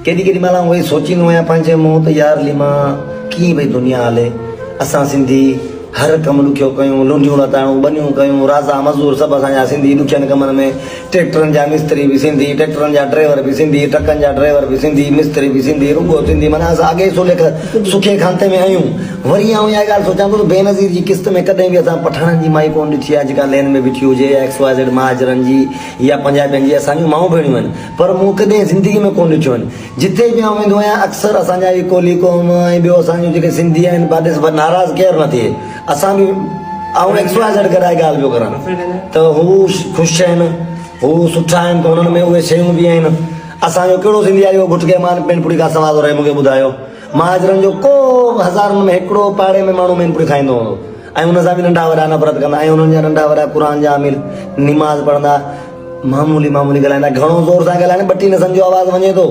ڪيڏي ڪيڏي مهل آئون ويهي سوچيندو آهيان پنهنجي منهن ته يار ليما ڪيئن پئي دنيا هلي. اسان سنڌي هر ڪم ڏکيو ڪيون، لنڊيون لتاڙون، ٻنيون ڪيون، رازا مزور سڀ اسان جا سنڌي ڏکين ڪمن ۾، ٽريڪٽرن جا مستري به سنڌي، ٽريڪٽرن جا ڊرائيور به سنڌي، ٽرڪن جا ڊرائيور به سنڌي، مستري به سنڌي، رڳو سنڌي معنيٰ اسان اڳي ئي سولي سکي کانتي ۾ آهيون. وري آئون اها ڳالهه سوچان ٿو ته بينظير جي قسط ۾ ڪڏهن به اسان پٺاڻن جي مائي ڪونه ڏٺي آهي جيڪا لين ۾ بيٺي هجي يا ايڪس واء زيڊ مهاجرن جي يا پنجابين جي اسان جون مائون ڀيڻيون آهن. پر مون ڪڏهن زندگي ۾ ڪونه ڏٺيون آهن. جتي به آئون ويندو آهيان اڪثر اسان جا اهي ڪولهي قوم ۽ ٻيو اسان جون جيڪي سنڌي آهن با ڏس ناراض ڪير نه ٿئي اسان به آئون ايڪس واء زيڊ ڪرائي ڳالهه پيو ڪران ته هو خوش آهن هو سٺا آهن ته هنن ۾ اهي شيون به آهن اسان جو ڪهڙو سنڌي آهي اهو گٽڪي مان پين پڙي کان سوا ٿو رهي مون کي ٻڌايو مهاجرن جو ڪو هزارن ۾ هڪڙو پاڙي ۾ ماڻهو مين پڙي کائيندو هوندو ۽ ان سان به ننڍا وڏا نفرت ڪندا ۽ انهن جا ننڍا وڏا قرآن جا عامل نماز پڙهندا معمولي معمولي ڳالهائيندا گهڻو زور سان ڳالهائين ٻٽي نسن جو آواز وڃي ٿو.